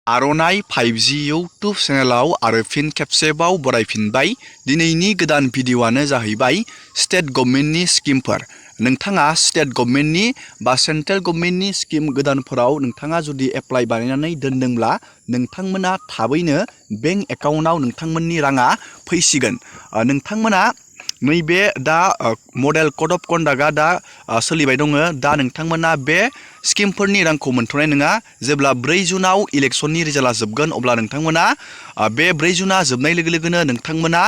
आर'नाइ 5G YouTube चेनेलाव आरो फिन खेबसेबाव बरायफिनबाय। दिनैनि गोदान भिडिअ'आनो जाहैबाय स्टेट गभर्नमेन्टनि स्किमफोर। नोंथाङा स्टेट गभर्नमेन्टनि बा सेन्ट्रेल गभर्नमेन्टनि स्किम गोदानफोराव नोंथाङा जुदि एप्लाइ बानायनानै दोनदोंब्ला नोंथांमोना थाबैनो बेंक एकाउन्टआव नोंथांमोननि राङा फैसिगोन। नोंथांमोना नैबे दा मडेल कड अफ कन्डाक्टआ दा सोलिबाय दङ। दा नोंथांमोना बे स्किमफोरनि रांखौ मोनथ'नाय नङा। जेब्ला 4 जुनाव इलेक्शननि रिजाल्टआ जोबगोन अब्ला नोंथांमोना बे 4 जुना जोबनाय लोगो लोगोनो नोंथांमोना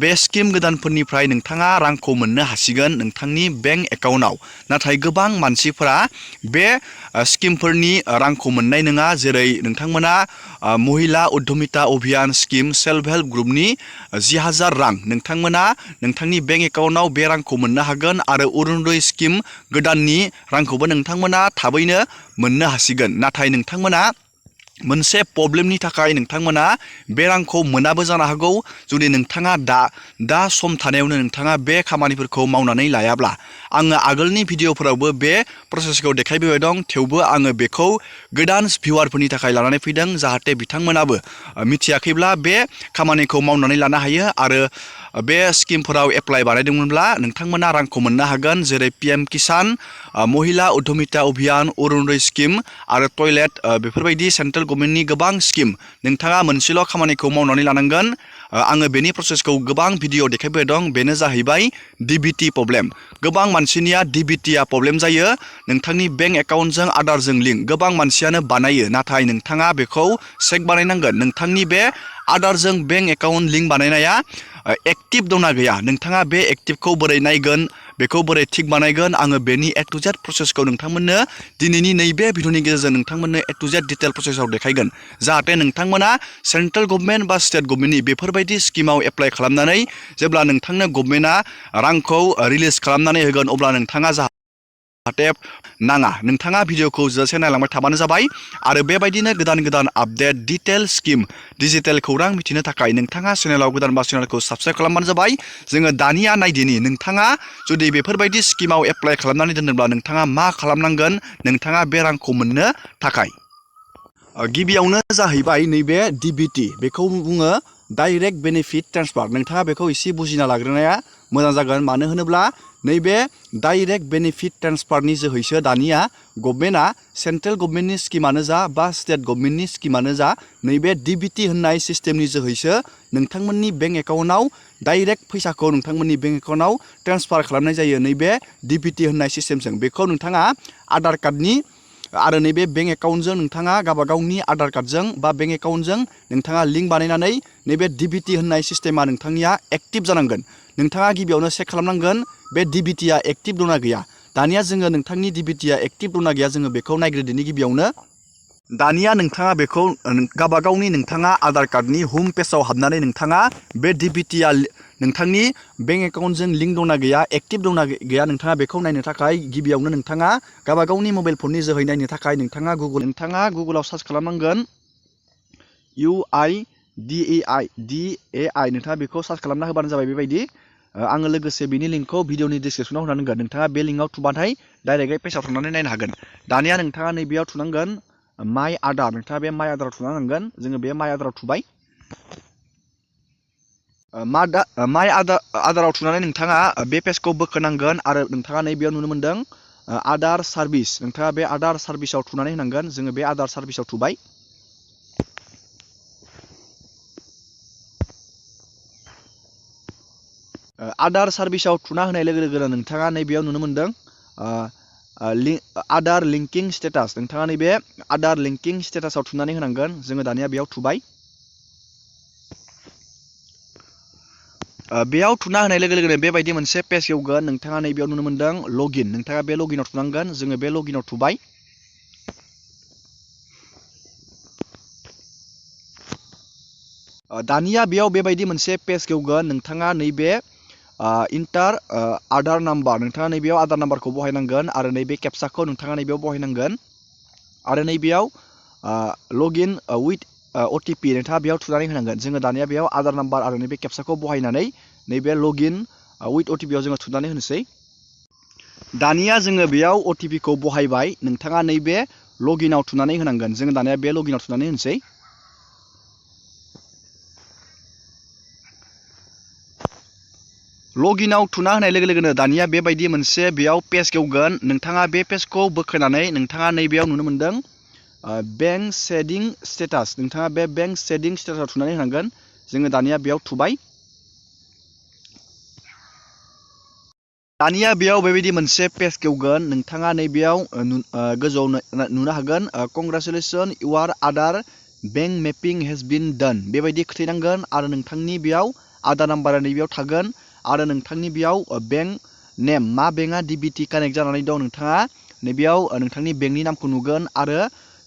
बे स्किम गोदानफोरनिफ्राय नोंथाङा रांखौ मोननो हासिगोन नोंथांनि बेंक एकाउन्टआव। नाथाय गोबां मानसिफोरा बे स्किमफोरनि रांखौ मोननाय नङा। जेरै नोंथांमोना महिला उद्यमिता अभियान स्किम सेल्फ हेल्प ग्रुपनि 10,000 रां नोंथांमोना नोंथांनि बेंक एकाउन्टआव बे रांखौ मोननो हागोन आरो अरुणोदय स्किम गोदाननि रांखौबो नोंथांमोना थाबैनो मोननो हासिगोन। नाथाय नोंथांमोना मोनसे प्रब्लेमनि थाखाय नोंथांमोना बे रांखौ मोनाबो जानो हागौ। जुदि नोंथाङा दा सम थानायावनो नोंथाङा बे खामानिफोरखौ मावनानै लायाब्ला। आङो आगोलनि भिडिअ'फोरावबो बे प्रसेसखौ देखायबोबाय दं, थेवबो आङो बेखौ गोदान भिउवारफोरनि थाखाय लानानै फैदों जाहाथे बिथांमोनाबो मिथियाखैब्ला बे खामानिखौ मावनानै लानो हायो आरो बे स्किमफोराव एप्लाइ बानायदोंमोनब्ला नोंथांमोना रांखौ मोननो हागोन। जेरै PM किसान, महिला उद्यमिता अभियान, अरुणोदय स्किम आरो टयलेट बेफोरबायदि सेन्ट्रेल गभर्नमेन्टनि गोबां स्किम। नोंथाङा मोनसेल' खामानिखौ मावनानै लानांगोन। आङो बेनि प्रसेसखौ गोबां भिडिअ' देखायबाय दं। बेनो जाहैबाय DBT प्रब्लेम। गोबां मानसिनिया DBTआ प्रब्लेम जायो। नोंथांनि बेंक एकाउन्टजों आधारजों लिंक गोबां मानसियानो बानायो, नाथाय नोंथाङा बेखौ चेक बानायनांगोन नोंथांनि बे आधारजों बेंक एकाउन्ट लिंक बानायनाया एक्टिभ दंना गैया। नोंथाङा बे एक्टिभखौ बोरै नायगोन, बेखौ बोरै थिक बानायगोन, आङो बेनि A to Z प्रसेसखौ नोंथांमोननो दिनैनि नैबे भिडिअ'नि गेजेरजों नोंथांमोननो A to Z डिटेल प्रसेसआव देखायगोन। जाहाथे नोंथांमोना सेन्ट्रेल गभर्नमेन्ट बा स्टेट गभर्नमेन्टनि बेफोरबायदि स्किमाव एप्लाइ खालामनानै जेब्ला नोंथांनो गभर्नमेन्टआ रांखौ रिलिज खालामनानै होगोन अब्ला नोंथाङा जाहाथे नाङा। नोंथाङा भिडिअ'खौ जोबजासे नायलांबाय थाबानो जाबाय आरो बेबायदिनो गोदान गोदान आपडेट डिटेल स्किम डिजिटेल खौरां मिथिनो थाखाय नोंथाङा चेनेलाव गोदान बा चेनेलखौ साबस्क्राइब खालामबानो जाबाय। जोङो दानिया नायदिनि नोंथाङा जुदि बेफोरबायदि स्किमाव एप्लाइ खालामनानै दोनदोंब्ला नोंथाङा मा खालामनांगोन नोंथाङा बे रांखौ मोननो थाखाय। गिबियावनो जाहैबाय नैबे DBT, बेखौ बुङो डाइरेक्ट बेनिफिट ट्रेन्सफार। नोंथाङा बेखौ एसे बुजिना लाग्रोनाया मोजां जागोन। मानो होनोब्ला नैबे डाइरेक्ट बेनिफिट ट्रेन्सफारनि जोहैसो दानिया गभर्नमेन्टआ सेन्ट्रेल गभर्नमेन्टनि स्किमानो जा बा स्टेट गभर्नमेन्टनि स्किमानो जा नैबे DBT होननाय सिस्टेमनि जोहैसो नोंथांमोननि बेंक एकाउन्टआव डाइरेक्ट फैसाखौ नोंथांमोननि बेंक एकाउन्टआव ट्रेन्सफार खालामनाय जायो नैबे DBT होननाय सिस्टेमजों। बेखौ नोंथाङा आधार कार्डनि आरो नैबे बेंक एकाउन्टजों नोंथाङा गावबागावनि आधार कार्डजों बा बेंक एकाउन्टजों नोंथाङा लिंक बानायनानै नैबे DBT होननाय सिस्टेमा नोंथांनिया एक्टिभ जानांगोन। नोंथाङा गिबियावनो चेक खालामनांगोन बे DBTआ एक्टिभ दंना गैया। दानिया जोङो नोंथांनि DBTआ एक्टिभ दंना गैया जोङो बेखौ नायग्रोदिनि गिबियावनो। दानिया नोंथाङा बेखौ गावबागावनि नोंथाङा आधार कार्डनि हम पेजाव हाबनानै नोंथाङा बे DBTआ नोंथांनि बेंक एकाउन्टजों लिंक दंना गैया, एक्टिभ दंना गैया, नोंथाङा बेखौ नायनो थाखाय गिबियावनो नोंथाङा गावबागावनि मबाइल फननि जोहै नायनो थाखाय नोंथाङा गुगोलाव सार्च खालामनांगोन UIDAI नोंथाङा बेखौ सार्च खालामना होबानो जाबाय। बेबायदि आङो लोगोसे बिनि लिंकखौ भिडिअनि डिसक्रिपसनाव होनानै होगोन। नोंथाङा बे लिंकआव थुबाथाय डाइरेक्टयै पेजाव थांनानै नायनो हागोन। दानिया नोंथाङा नैबेयाव थुनांगोन माइ आधार। नोंथाङा बे माइ आधाराव थुना नांगोन। जोङो बे माइ आधाराव थुबाय। माइ आधाराव थुनानै नोंथाङा बे पेजखौ बोखोनांगोन आरो नोंथाङा नैबेयाव नुनो मोनदों आधार सार्भिस। नोंथाङा बे आधार सार्भिसाव थुनानै होनांगोन। जोङो बे आधार सार्भिसाव थुबाय। आधार सार्भिसाव थुना होनाय लोगो लोगोनो नोंथाङा नैबेयाव नुनो मोनदों आधार लिंकिं स्टेटास। नोंथाङा नैबे आधार लिंकिं स्टेटासाव थुनानै होनांगोन। जोङो दानिया बेयाव थुबाय। बेयाव थुना होनाय लोगो लोगोनो बेबायदि मोनसे पेज गेवगोन। नोंथाङा नैबेयाव नुनो मोनदों लगइन। नोंथाङा बे लगइनाव थुनांगोन। जोङो बे लगइनाव थुबाय। दानिया बेयाव बेबायदि मोनसे पेज गेवगोन। नोंथाङा नैबे इन्टार आधार नाम्बार, नोंथाङा नैबेयाव आधार नाम्बारखौ बहायनांगोन आरो नैबे केपचाखौ नोंथाङा नैबेयाव बहायनांगोन आरो नैबेयाव लगइन उइथ OTP नोंथाङा बेयाव थुनानै होनांगोन। जोङो दानिया बेयाव आधार नाम्बार आरो नैबे केपचाखौ बहायनानै नैबे लगइन उइथ OTPआव जोङो थुनानै होनोसै। दानिया जोङो बेयाव OTPखौ बहायबाय। नोंथाङा नैबे लगिनआव थुनानै होनांगोन। जोङो दानिया बे लगिनआव थुनानै होनोसै। लगिनआव थुना होनाय लोगो लोगोनो दानिया बेबायदि मोनसे बेयाव पेज गेवगोन। नोंथाङा बे पेजखौ बोखोनानै नोंथाङा नैबेयाव नुनो मोनदों बेंक सेडिं स्टेटास। नोंथाङा बे बेंक सेडिं स्टेटासआव थुनानै होनांगोन। जोङो दानिया बेयाव थुबाय। दानिया बेयाव बेबायदि मोनसे पेज गेवगोन। नोंथाङा नैबेयाव गोजौआव नुनो हागोन congratulation your Aadhaar bank mapping has been done बेबायदि खोथायनांगोन आरो नोंथांनि बेयाव आधार नाम्बारा नैबेयाव थागोन आरो नोंथांनि बेयाव बेंक नेम मा बेंकआ डिबिटि कानेक्ट जानानै दं नोंथाङा नैबेयाव नोंथांनि बेंकनि नामखौ नुगोन आरो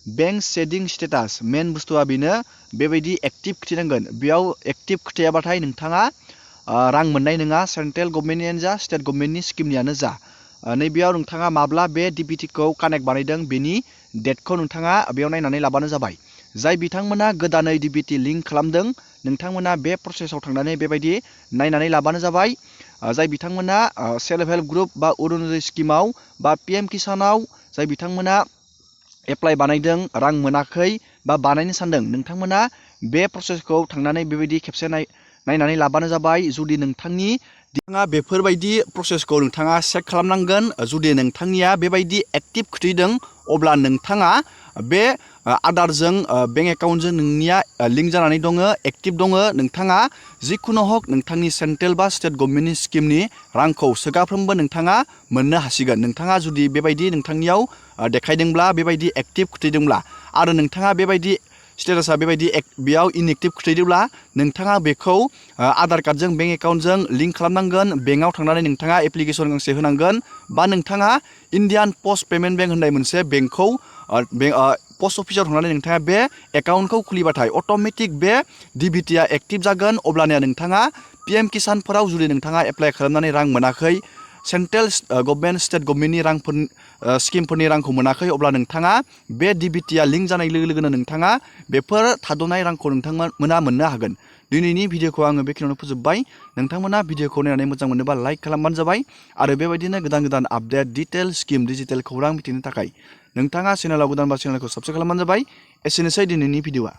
बेंक सेडिं स्टेटास मेन बुस्थुआ बेनो बेबायदि एक्टिभ खोथायनांगोन। बेयाव एक्टिभ खोथायाबाथाय नोंथाङा रां मोननाय नङा। सेन्ट्रेल गभर्नमेन्टनियानो जा स्टेट गभर्नमेन्टनि स्किमनियानो जा नैबेयाव नोंथाङा माब्ला बे डिबिटिखौ कानेक्ट बानायदों बेनि डेटखौ नोंथाङा बेयाव नायनानै लाबानो जाबाय। जाय बिथांमोना गोदानै डिबिटि लिंक खालामदों नोंथांमोना बे प्रसेसआव थांनानै बेबायदि नायनानै लाबानो जाबाय। जाय बिथांमोना सेल्फ हेल्प ग्रुप बा अरुणोदय स्किमाव बा पिएम किसानाव जाय बिथांमोना एप्लाइ बानायदों रां मोनाखै बा बानायनो सानदों नोंथांमोना बे प्रसेसखौ थांनानै बेबायदि खेबसे नायनानै लाबानो जाबाय। जुदि नोंथाङा बेफोरबायदि प्रसेसखौ नोंथाङा चेक खालामनांगोन। जुदि नोंथांनिया बेबायदि एक्टिभ खोथैदों अब्ला नोंथाङा बे आधारजों बेंक एकाउन्टजों नोंनिया लिंक जानानै दङ एक्टिभ दङ। नोंथाङा जिखुनु हक नोंथांनि सेन्ट्रेल बा स्टेट गभर्नमेन्टनि स्किमनि रांखौ सोगाफ्रोमबो नोंथाङा मोननो हासिगोन। नोंथाङा जुदि बेबायदि नोंथांनियाव देखायदोंब्ला बेबायदि एक्टिभ खोथैदोंब्ला आरो नोंथाङा बेबायदि स्टेटासा बेबायदि बेयाव इनएक्टिभ खोथैदोंब्ला नोंथाङा बेखौ आधार कार्डजों बेंक एकाउन्टजों लिंक खालामनांगोन। बेंकआव थांनानै नोंथाङा एप्लिकेसन गांसे होनांगोन बा नोंथाङा इण्डियान पस्ट पेमेन्ट बेंक होननाय मोनसे बेंकखौ पस्ट अफिसाव थांनानै नोंथाङा बे एकाउन्टखौ खुलिबाथाय अट'मेटिक बे डिबिटिया एक्टिभ जागोन। अब्लानिया नोंथाङा पिएम किसानफोराव जुदि नोंथाङा एप्लाइ खालामनानै रां मोनाखै सेन्ट्रेल गभर्नमेन्ट स्टेट गभर्नमेन्टनि रांफोर स्किमफोरनि रांखौ मोनाखै अब्ला नोंथाङा बे डिबिटिया लिंक जानाय लोगो लोगोनो नोंथाङा बेफोर थाद'नाय रांखौ नोंथांमोना मोननो हागोन। दिनैनि भिडिअखौ आङो बेखिनियावनो फोजोबबाय। नोंथांमोना भिडिअखौ नायनानै मोजां मोनोबा लाइक खालामबानो जाबाय आरो बेबायदिनो गोदान गोदान आपडेट डिटेल स्किम डिजिटेल खौरां मिथिनो थाखाय नोंथाङा चेनेलाव गोदानबा चेनेलखौ साबस्क्राइब खालामबानो जाबाय। एसेनोसै दिनैनि भिडिअआ।